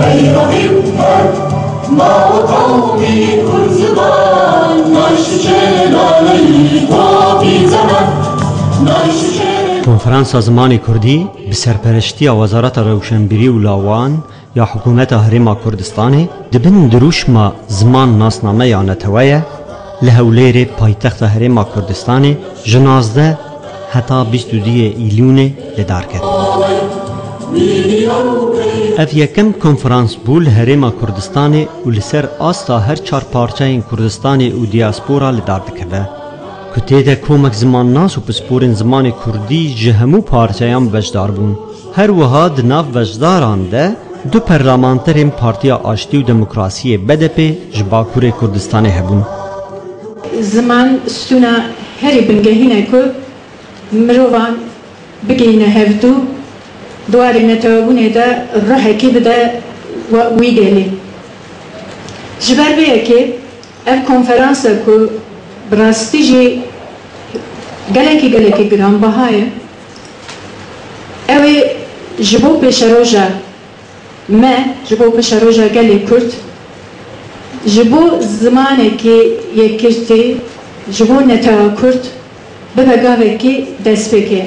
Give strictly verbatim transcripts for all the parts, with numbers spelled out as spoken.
Ey rahim, ma qewmî kurd ziman, nayşikê laleyî topî zeman, nayşikê. Konferansa Zimanê Kurdî bi serpereştiya Wezareta Rewşenbîrî û Lawan ya Hikûmeta Herêma Kurdistanê di bin dirûşma Ziman nasname ya netewe ye, li Hewlêrê, paytexta Herêma Kurdistanê, ji nazdeh heta bîst û duyê Îlûnê li dar ket. Ev yekem konferans bû li Herêma Kurdistanê û li ser asta her çar parçeyên Kurdistanê û diaspora li dar dikeve, ku tê de komek zimannas û pisporên zimanê kurdî ji hemû parçeyan beşdar bûn. Her wiha di nav beşdaran de du perlamanterên Partiya Aştî û Demokrasiyê, B D P, ji Bakurê Kurdistanê hebûn. Ziman stûna herî bingehîn e ku mirovan bigihîne hevdû, di warê netewebûnê de ruhekî bide we-, wî gelî. Ji ber vê yekê ev konferans e ku bi rastî jî gelekî, gelekî giranbiha ye. Ew ê ji bo pêşeroja me, ji bo pêşeroja gelê Kurd, ji bo zimanekî yekgirtî, ji bo netewa Kurd bibe gavekî destpêkê.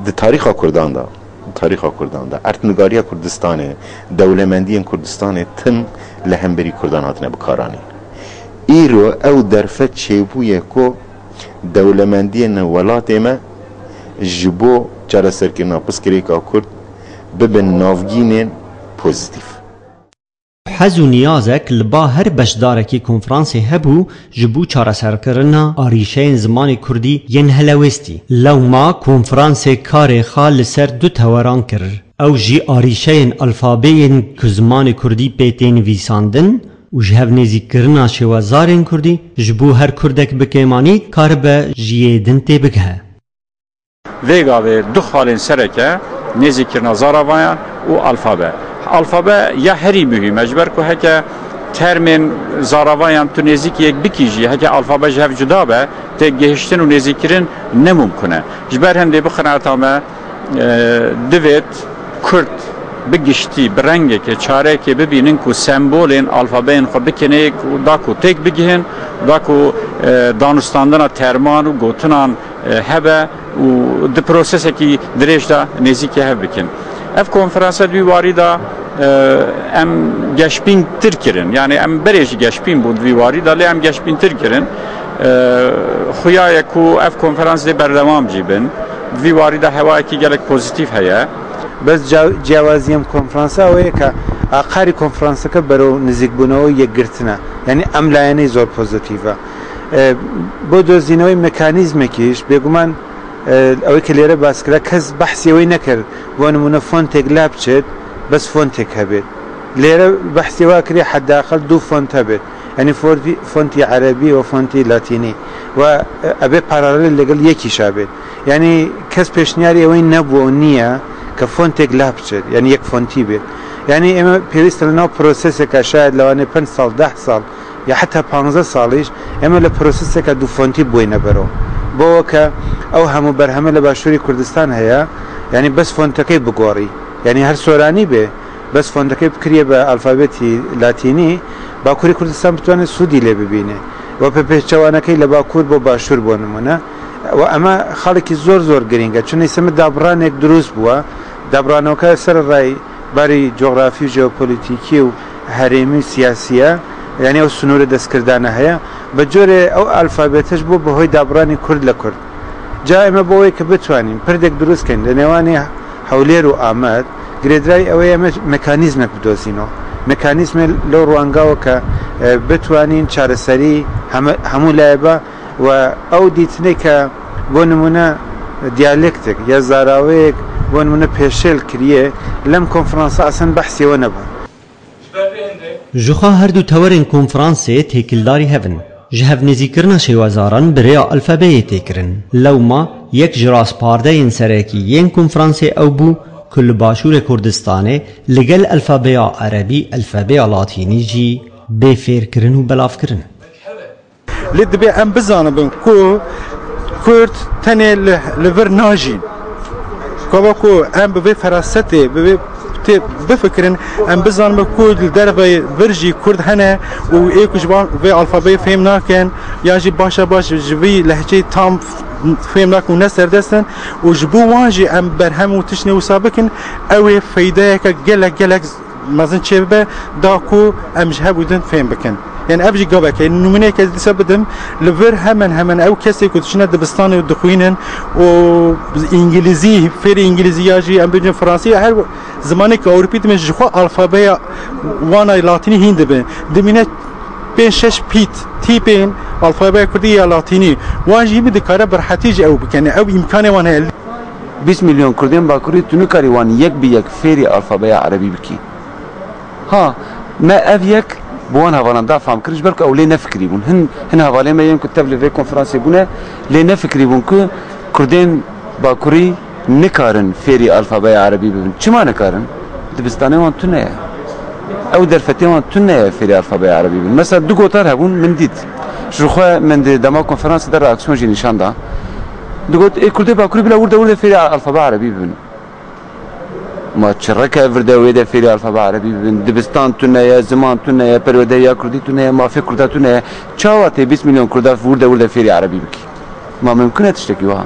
Di tarîxa Kurdan de, di tarîxa Kurdan de, erdnigariya Kurdistanê, dewlemendiyên Kurdistanê tim li hemberî Kurdan hatine bikaranîn. Îro ew derfet çêbûye ku dewlemendiyên welatê me ji bo çareserkirina pirsgirêka Kurd bibin navgînên pozîtîf. Hez û niyazek li ba her beşdarekî konferansê hebû ji bo çareserkirina arîşeyên zimanê kurdî yên helewêstî. Lewma konferansê karê xwe li ser du teweran kir. Ew jî arîşeyên alfabeyên ku zimanê kurdî pê tê nivîsandin û ji hev nêzîkkirina şêwezarên kurdî ji bo her kurdek bi kêmanî karibe ji yê din tê bigihe. Vê gavê du xalên sereke nêzîkkirina zaravayan û alfabe. Alfabe ya herî muhîm e, ji ber ku heke termên zaravayan tu nêzîkî yek bikî jî, heke alfabe ji hev cuda be, têgihiştin û nêzîkkirin ne mumkun e. Ji ber hindê bi qenaeta me, e, divêt Kurd bi giştî, bi rengekê, çarekê bibînin ku sembolên alfabeyên xwe bikin êk û da ku têk bigihin, da ku, e, danûstandina terman û gotinan, e, hebe û di prosesekî dirêj de nêzîkî hev bikin. Ev konferanse di wî warî de, e, em geşbîntir kirin. Yanî em berê jî geşbîn bûn di vî warî de, lê em geşbîntir kirin. E, xuya ye ku ev konferans dê berdewam jî bin. Di vî warî de hewayekî gelek pozîtîf heye. Bes ca-, ciyawazî em konferansa ew ye ke aqarî konferanseke berew nizîkbûnەوە yekgirtin e. Yanî em layenê zor pozîtîf e. E, bo dozînەوەی mekanîzmekî ji bêguman, e, ew ê ke lêre baskira kes behsê wê nekir. Bo nimûne fontek la biçêt, bes fontek hebêt. Lêre behsê wa kirî hedaqel du font hebêt. Yanî fortî-, fontî erebî û fontî latînî. Wa, e, ebê paralel legel yekî şa bêt. Yanî kes pêşniyarî ewê nebû û niye ke fontek la biçêt. Yanî yek fontî bêt. Yanî ême pêwîst e li nav proseseke şayet lewanê pênc sal, deh sal, ya heta panzdeh salî jî ême li proseseke du fontî bûyne bero. Bo ke ew hemû berheme li Başûrê Kurdistan heye, yanî bes fontekê bigorî. Yanî her soranî bê, bes fontekê bikiriye bi alfabetî latînî, Bakurê Kurdistan bitwane sûdî lê bibîne. We pêpêçewanekey li Bakur bo Başûr bo nimûne. We eme xalekî zor zor girîng e. Çunê seme dabranek dirûst bûwe. Dabraneke ser rey barî cografî û jeopolitîkî û herêmî û siyasî ye, yanî ew sinûrê destkirdane heye. Bi corê ew alfabete ji bo bi hoy dabranî kurd li kurd. Ca ême bo wê ke bitwanîn pirdek dirûst kein li nêwanê Hewlêr û Amed, girêdayî ew ê eme mekanîzmek bidozîno. Mekanîzmê lo rwangawo ke, e, bitwanîn çareserî heme-, hemû layê be. Û ew dîtinê ke bo nimûne diyalektek ya zaraweyek bo nimûne pêşêl kiriye, lem konferansa esen behsê we nebû. Jixwe her du tewerên konferansê têkildarî hev in. Ji hev nêzîkkirina şêwezaran bi rêya alfabeyê tê kirin. Lewma yek ji raspardeyên serekî yên konferansê ew bû ku li Başûrê Kurdistanê li gel alfabeya erebî alfabeya latînî jî bê fêrkirin û belavkirin. Lê divê em bizanibin ku Kurd tenê li, li vir najîn. Kava ku em bi vê ferasetê, bi vê Tê bifikirin, em bizanin ku li derve vir jî Kurd hene û ê ku ji van vê alfabeyê fêm nakin, yan jî başa baş ji vî lehçeyê tam fêm nakin û ne serdest in û ji bo wan jî em berhem û tiştê wisa bikin, ew ê feydeyeke gelek gelek mezin çêbibe, da ku em ji hev û din fêm bikin. Yani ev jî gavek e. Nimûneyek ez dîsa bidim, li vir hemen hemen ew kesê ku diçine dibistanê û dixwînin û îngilîzî, fêrî îngilîzî ya jî em bêjin fransî, her zimanekî ewropî dibin, ji xwe alfabeya wana latînî hîn dibin. Dimîne pênc şeş pît, tîpên alfabeya kurdî ya latînî. Wan jî hîn dikare bi rehetî jî ew bikene. Ew îmkanê wan heye. Bîst milyon Kurdên Bakurî tu nikarî wan yek bi yek fêrî alfabeya erebî bikî. Ha, me ev yek bi wan hevalan da fam kirin, ji ber ku ew lê nefikirî bûn. Hin, hin hevalên me yên ku tev li vê konferansê bûne, lê nefikirî bûn ku Kurdên Bakurî nikarin fêrî alfabeya erebî bibin. Çima nikarin? Dibistanê wan tune ye. Ew derfetê wan tune ye fêrî alfabeya erebî bibin. Mesela du gotar hebûn, min dît. Ji xwe min di dema konferansê de reaksiyon jî nîşan da. Digot, ê Kurdê Bakurî bila wirde wirde fêrî alfabeya erebî bibin. Ma çi reke vir de wê de fêrî alfabe erebî bibin? Dibistan tune ye, ziman tune ye, perwerdehiya kurdî tune ye, mafê kurda tune ye. Çawa tê bîst milyon kurda wir de wir de fêrî erebî bikî? Ma mimkun e tiştekî wiha?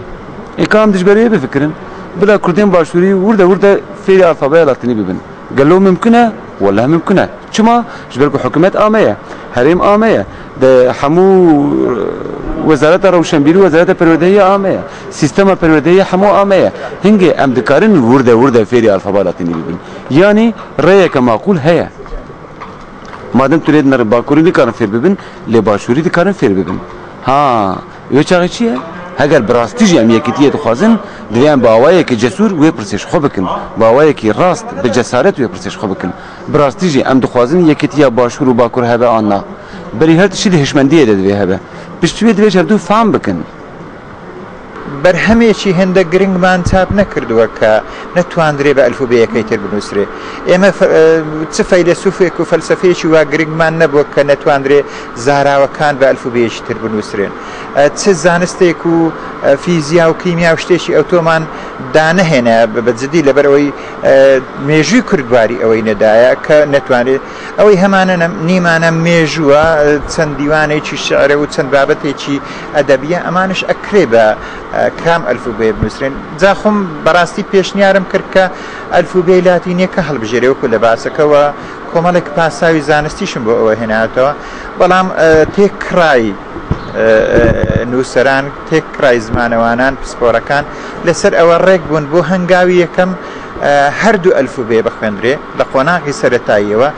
Ê ka em dijberê bifikirin, bila kurdên başûrî wir de wir de fêrî alfabeya latînî bibin. Gelo mimkun e? Weleh mimkun e. Çima? Ji ber ku hikûmet ame ye, herêm ame ye, de hemû, e, wezareta rewşenbîrî û wezareta perwerdehiyê ame ye. Sîstema perwerdehiyê hemû ame ye. Hingê em dikarin wir de wir de fêrî alfaba latînî bibin. Yanî rêyeke maqûl heye. Madem tu lê dinerin bakurî nikarin fêr bibin, lê başûrî dikarin fêr bibin. Ha, wê çaxê çi ye? Heger bi rastî jî em yekîtiyê dixwazin, divê em bi awayekî cesûr wê pirsê ji xwe bikin. Bi awayekî rast, bi cesaret wê pirsê ji xwe bikin. Bi rastî jî em dixwazin yekîtiya başûr û bakur hebe an na? Berî her tiştî di hişmendiyê de divê hebe. Piştî wê divê ji hevdû fam bikin. Berhemêkî hinde giringman çap nekirduwe ke netwandrê bi elfûbeyekey tir binûsrê. ئێمە ف-، ئە، چ فەیلەسوفێک و فەلسەفەیەکی وا گرنگمان نەبووە کە نەتواندرێ زاراوەکان بە ئەلفوبێیەکی تر بنووسرێن. ئە، چ زانستێک و، ئە، فیزیا و کیمیا و شتێکی ئەوتۆمان دانەهێنە بە، بە جدی، لەبەر ئەوەی، ئە، مێژووی کوردباری ئەوەی نەدایە کە نەتوانێت. ئەوەی هەمانە نە-، نیمانە مێژووە، ئە، چەند دیوانێکی شعرە و چەند بابەتێکی ئەدەبیە، ئەمانش ئەکرێ بە، ئە، کام ئەلفوبێ بنووسرێن. جا خۆم بەڕاستی پێشنیارم کرد کە ئەلفوبێی لاتینیەکە هەڵبژێرێ، وەکو لە باسەکەوە کۆمەڵێک پاساوی زانستیشم بۆ ئەوە هێناوەتەوە، بەڵام، ئە، تێکڕای، ئە، ئە، نووسەران، تێکڕای زمانەوانان، پسپۆرەکان لەسەر ئەوە ڕێک بوون بۆ هەنگاوی یەکەم، ئە، هەردوو ئەلفوبێ بخوێندرێ لە قۆناغی سەرەتاییەوە.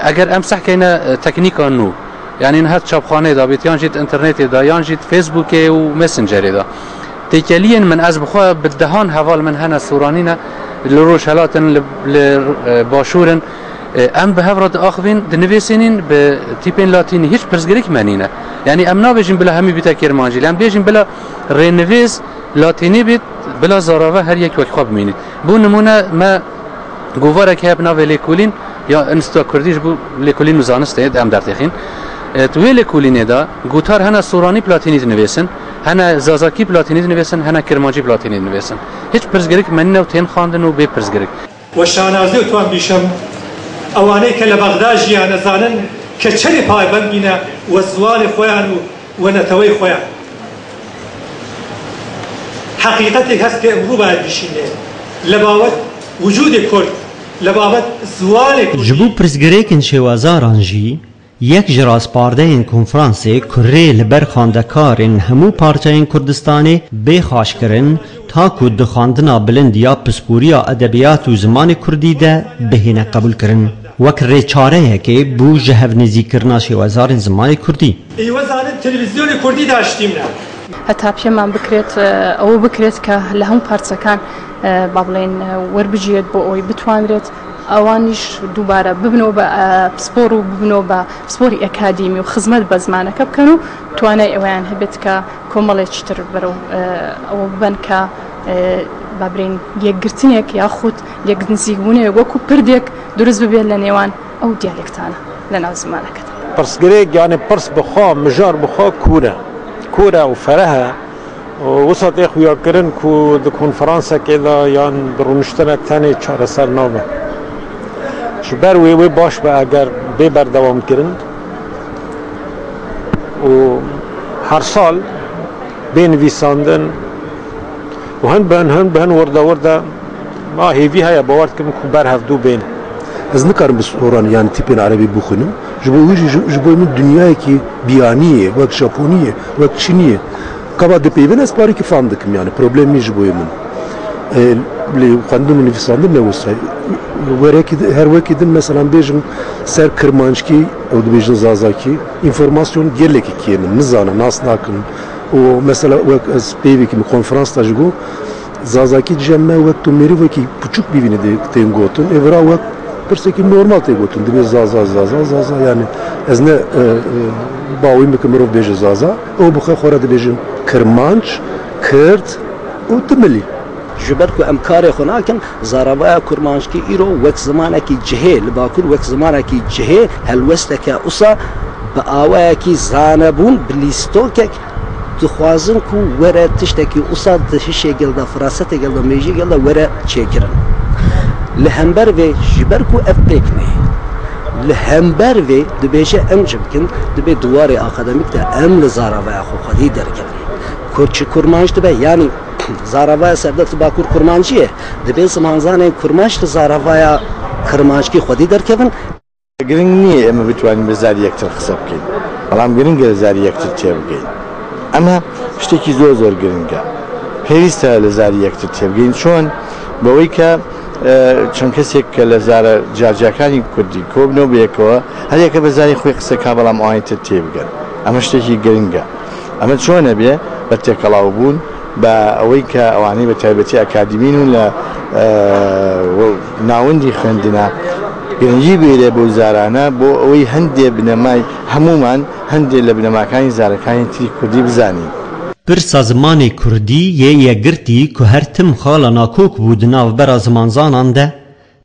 ئەگەر ئەم سەحکەینە تەکنیکان نوو، یعنی هەر چاپخانەیەدا بێت، یان ژیت ئینتەرنێتێدا، یان ژیت فێسبووکێ و مێسنجەرێدا. Têkeliyên min, ez bi xwe bi dehan heval min hene soranîne, li roj helatin, li, li, e, başûr in. E, em bi hev re diaxivîn, dinivîsînîn bi tîpên latînî, hîç pirsgirêk me nîne. Yanî em nabêjin bila hemî bîte kirmancî, lê em bêjin bila rênivîs latînî bît, bila zarave her yek wek xwe bimînît. Bo nimûne me govarek heye bi navê Lêkolîn ya Înstitûya Kurdî ji bo Lêkolîn û Zanistê em dertêxîn. E, di wê lêkolînê de gotar hene soranî bi latînî dinivîsin, hene zazakî bi latînî dinivîsin, hene kirmancî bi latînî dinivîsin. Hîç pirsgirêk me nîne û tên xwendin û bê pirsgirêk. وە شانازی و توان بیشەم ئەوانەی کە لە بەغدا ژیانە زانن کە چەنێ پایبەند بینە وە زوانێ خۆیان و وە نەتەوەی خۆیان. حەقیقەتێک هەست کە ئمڕوو باید بیشینێ لە باوەت وجودێ کورد، لە باوەت زوانێ کوردی. Ji bo pirsgirêkên şêwezaran jî, yek ji raspardeyên konferansê ku rê li ber xwendekarên hemû parçeyên Kurdistanê bê xaçkirin, ta ku di xwendina bilind ya pisporiya edebiyat û zimanê kurdî de bihêne qebûlkirin, wek rêçareyekê bo ji hevnêzîkirina şêwezarên zimanê kurdî. ئێوە زانن تەلەڤیزیۆنی کوردی داشتیمە. هەتا پێمان بکرێت، ئەوە بکرێت کە لە هەموو پارچەکان، با بڵێن، وەربگیرێت بۆ ئەوەی بتوانرێت ئەوانیش دووبارە ببنەوە بە، ئە، پسپۆر و ببنەوە بە پسپۆری ئەکادیمی و خزمەت بە زمانەکە بکەن و توانای ئەوەیان هەبێت کە کۆمەڵێکی تر بەرەو، ئە، ئەوە ببەن کە، ئە، با بڵێن یەکگرتنێک یاخود یەک نزیکبوونێک وەکو پردێک دروست ببێت لە نێوان ئەو دیالێکتانە لە ناو زمانەکەدا. Pirsgirêk, yanî pirs bi xwe, mijar bi xwe kûr e. Kûr e û fereh e. Û wisa tê xuyakirin ku di konferansekê de yan di rûniştinek tenê çareser nabe. Ji ber wê, wê baş be eger bê berdewamkirin û her sal bê nivîsandin û hin bi hin, hin bi hin, wir de wir de, ma hêvî heye, bawer dikim ku ber hevdû bên. Ez nikarim bi soran, yani tîpên erebî bixwînim. Ji bo wî jî, ji, ji bo min dinyayekî biyanî ye, wek Japonî ye, wek Çînî ye. Kaba dipeyvin ez parîkî fam dikim, yani problemî ji bo min. E, lê xwendin û nivîsandin ne wisa. Werekî di-, her wekî din, mesela bêjim ser kirmanckî, ew dibêjin zazakî, înformasyon gelekî kêm in, nizane, nas nakin. Û mesela wek ez peyvekî min konferans de jî got, zazakî cem me wek tu mêrivekî piçûk bibînî dê tên gotin, ê vira wek pirsekî normal tê gotin. Dibê zaza, zaza, zaza, yani ez ne, e, e, bawî min ki mirov bêje zaza, ew bi xwe xwe re dibêjin kirmanc, kird û dimilî. Ji ber ku em karê xwe nakin, zaravaya kurmanckî îro wek zimanekî cihê, li Bakur wek zimanekî cihê helwesteke usa bi awayekî zanebûn, bi lîstokek dixwazin ku were tiştekî usa di hişê gel de, firasetê gel de, mêjî gel de were çêkirin. Li hember vê, ji ber ku ev pêk neyê, li hember vê dibêje em çi bikin, dibê di warê akademîk de em li zaravaya xwe xwedî derkevin. Ku çi kurmanc dibe, yanî zaravaya serdeft bakur kurmancî ye, dibê zimanzanên kurmanc li zaravaya kirmanckî xwedî derkevin. Giring niye em bitwanîn bi zarî yektir qise bikin. Belam giring e li zarî yektir têbigin. Ama tiştekî zor zor giring e. Pêwîst e li zarî yektir têbigin. Çon? Bi wî ke, e, çend kesek ke li zara carcakanî kurdî kobno bi yekova, her yeke bi zarî xwe qise ka, belam ayên te têbigin. Ama tiştekî giring e. Ama çon e bê, bi têkelaw bûn, bi ewî ke ewanî bi taybetî akademî nû li, e, navendî xwendina giringî bêre bo zarana, bo ewî hindê binemay hemûman hindê li binemakanî zarakanî tî kurdî bizanîn. Pirsa zimanê kurdî yê yekgirtî ku her tim xala nakok bû di navbera zimanzanan de,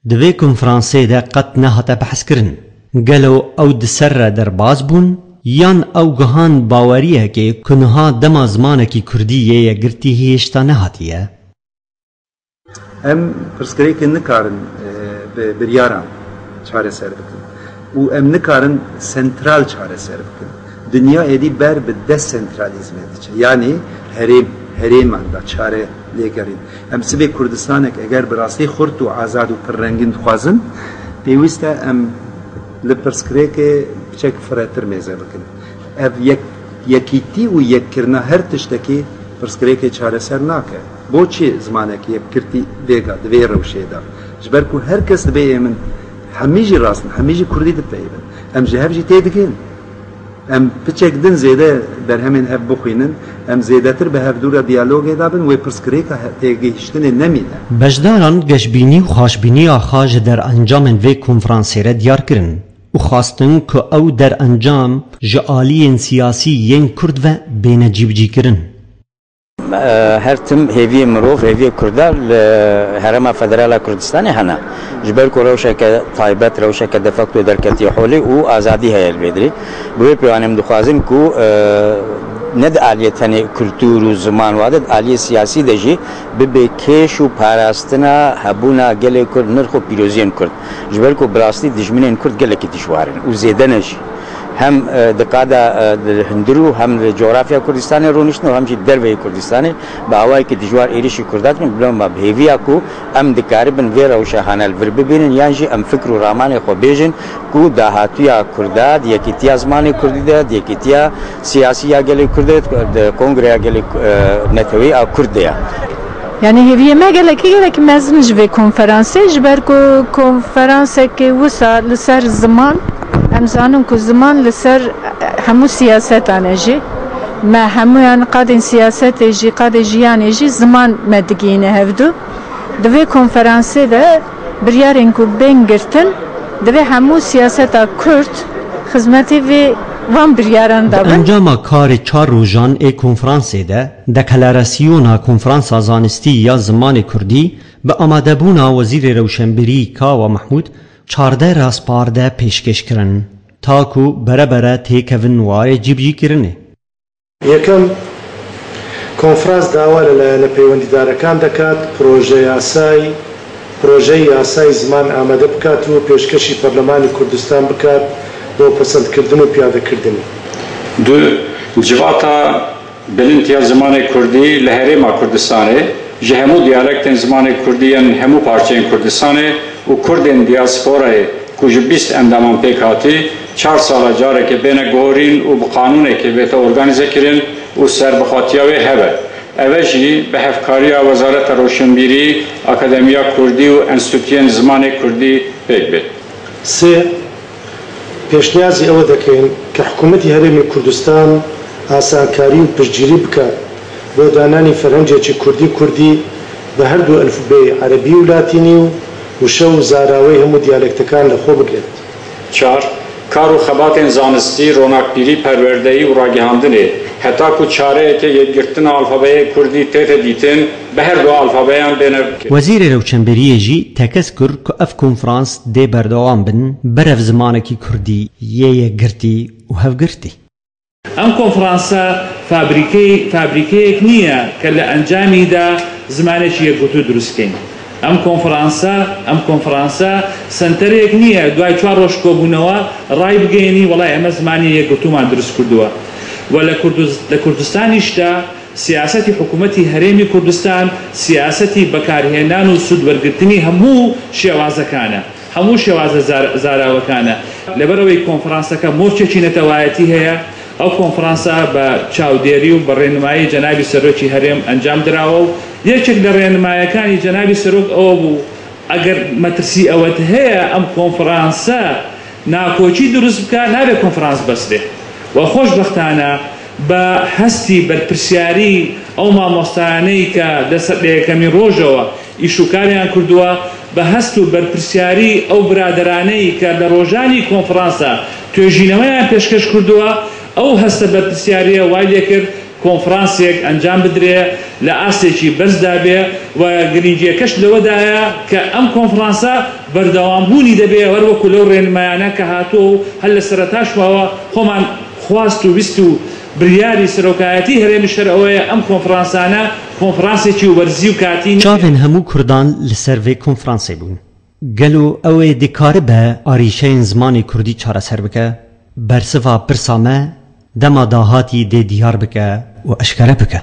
di vê konferansê de qet nehate behskirin. Gelo ew di ser re derbas bûn, yan ew gihand baweriyekê ku niha dema zimanekî kurdî yê yekgirtî hêşta nehatiye? Em pirsgirêkê nikarin, e, bi biryaran çareser bikin û em nikarin sentral çareser bikin. Dinya êdî ber bi desentralîzmê diçe. Yanî herêm, herêman da çare lêgerîn. Em sibê Kurdistanek eger bi rastî xurt û azad û pirrengîn dixwazin, pêwîst e em li pirsgirêkê piçek firehtir mêze bikin. Ev yek, yekîtî û yekkirina her tiştekî pirsgirêkê çareser nake. Boçî zimanek yekgirtî vêga di vê rewşê de? Ji ber ku her kes dibê ê min hemî jî rast in, hemî jî kurdî dipeyivin. Em ji hev jî têdigihîn. Em piçek din zêde berhemên hev bixwînin, em zêdetir bi hevdû re diyalogê de bin, wê pirsgirêka he-, têgihiştinê nemîne. Beşdaran geşbînî û xweşbîniya xwe ji derencamên vê konferansê re diyar kirin û xwestin ku ew derencam ji aliyên siyasî yên Kurd ve bêne cîbicîkirin. Her tim hêviyê mirov, hêviyê Kurda li Herêma Federal a Kurdistanê hene. Ji ber ku rewşeke taybet, rewşeke de facto derketiye holê û azadî heye li vê derê. Bi wê pêwanê em dixwazin ku, e, ne di aliyê tenê kultur û ziman wa de, di aliyê siyasî de jî bibe kêş û parastina hebûna gelê Kurd, nirx û pîroziyên Kurd. Ji ber ku bi rastî dijminên Kurd gelekî dijwar in û zêde ne jî. Hem, e, di qada, e, di hundir û hem li cografya Kurdistanê rûniştin û hem jî derveyî Kurdistanê bi awayekî dijwar êrişî Kurda dikin. Bila me bi hêviya ku em dikaribin vê rewşa hane li vir bibînin, yan jî em fikr û ramanê xwe bêjin ku dahatûya Kurda di yekîtiya zimanê Kurdî de, di yekîtiya siyasî ya gelê Kurd de, di kongreya gelê, e, neteweyî a Kurd de ye. Yanî hêviyê me gelekî, gelekî mezin ji vê konferansê, ji ber ku konferansekê wisa li ser ziman, em zanin ku ziman li ser hemû siyasetan e jî. Me hemûyan qadên siyasetê jî, qadê jiyanê jî ziman me digihîne hevdu. Di vê konferansê de biryarên ku bên girtin, divê hemû siyaseta Kurd xizmetê vê van biryaran de bin. Di encama karê çar rojan ê konferansê de, Deklarasyona Konferansa Zanistî ya Zimanê Kurdî bi amadebûna Wezîrê Rewşenbîrî Kawa Mehmûd çardeh rasparde pêşkêş kirin, ta ku bere bere têkevin warê cîbicîkirinê. یەکەم، کۆنفرانس داوا لە لایەنە پەیوەندیدارەکان دەکات پرۆژە یاسای پرۆژەی یاسای زمان ئامادە بکات و پێشکەشی پەرلەمانی کوردستان بکات بۆ پەسەندکردن و پیادەکردنی. Du, civata bilind ya zimanê kurdî li Herêma Kurdistanê ji hemû diyalektên zimanê kurdî yên hemû parçeyên Kurdistanê û kurdên diyasporayê ku ji bîst endaman pêk hatî, çar sala careke bêne guhorîn û bi qanûnekê bête organîzekirin û serbixwatiya wê hebe. Eve jî bi hevkariya Wezareta Roşenbîrî, Akademiya Kurdî û Enstîtuyên Zimanê Kurdî pêk bê. Sê، پێشنیازی ئەوە دەکەین کە حکوومەتی هەرێمی کوردستان ئاسانکاری و پشتگیری بکات بۆ دانانی فەرهەنگێکی کوردی کوردی بە هەردوو ئەلفوبێی عەرەبی و لاتینی و وشە و زاراوەی هەموو دیالێکتەکان لەخۆ بگرێت. Çar، کار و خەباتên zanistî، ronakbîrî، perwerdeyî û ragihandinê، heta ku çareyeke yekgirtina alfabeyê kurdî tête dîtin، bi her du alfabeyan bêne. Wezîrê Rewçenbêriyê jî tekez kir ku ev konferans dê berdewam bin berev zimanekî kurdî yê yekgirtî û hevgirtî. ئەم کۆنفرانسە فابریکەی فابریکەیەک نییە کە لە ئەنجامیدا زمانێکی یەکگرتوو دروست بکەین. ئەم کۆنفرانسە ئەم کۆنفرانسە سەنتەرێک نییە دوای چوار ڕۆژ کۆبوونەوە ڕای بگەیەنی وەڵای ئێمە زمانی یەکگرتوومان دروست کردووە و لە کوردستانیشدا سیاسەتی حکوومەتی هەرێمی کوردستان سیاسەتی بەکارهێنان و سوودوەرگرتنی هەموو شێوازەکانە، هەموو شێوازە زاراوەکانە. لەبەرئەوەی کۆنفرانسەکە مۆرچێکی نەتەوایەتی هەیە، ئەو کۆنفرانسە بە چاودێری و بە ڕێنمایی جەنابی سەرۆکی هەرێم ئەنجام دراوە و یەکێک لە ڕێنمایەکانی جەنابی سەرۆک ئەوە بوو، ئەگەر مەترسی ئەوەت هەیە ئەم کۆنفرانسە ناکۆکی دروست بکا، نابێ کۆنفرانس بەس بێ. و خۆشبەختانە بە هەستی بەرپرسیاری ئەو مامۆستایانەی کە لە سەر لە یەکەمین ڕۆژەوە ئیش و کاریان کردووە، بە هەست و بەرپرسیاری ئەو برادەرانەی کە لە ڕۆژانی کۆنفرانسە توێژینەوەیان پێشکەش کردووە، ئەو هەستە بەرپرسیاریە وای لێکرد کۆنفرانسێک ئەنجام بدرێ لە ئاستێکی بەرزدا بێ و گرنگیەکەش لەوەدایە کە ئەم کۆنفرانسە بەردەوامبوونی دەبێ، هەر وەکو لەو ڕێنمایانە کە هاتووە و هەر لە سەرەتاشمەوە خۆمان خواست و ویست و بڕیاری سەرۆکایەتی هەرێمیش هەر ئەوەیە ئەم کۆنفرانسانە کۆنفرانسێکی وەرزی و کاتی نەبێ. Çavên hemû Kurdan li ser vê konferansê bûn. Gelo ew ê dikaribe arîşeyên zimanê kurdî çareser bike? Bersiva pirsa me dema dahatî dê diyar bike û eşkere bike.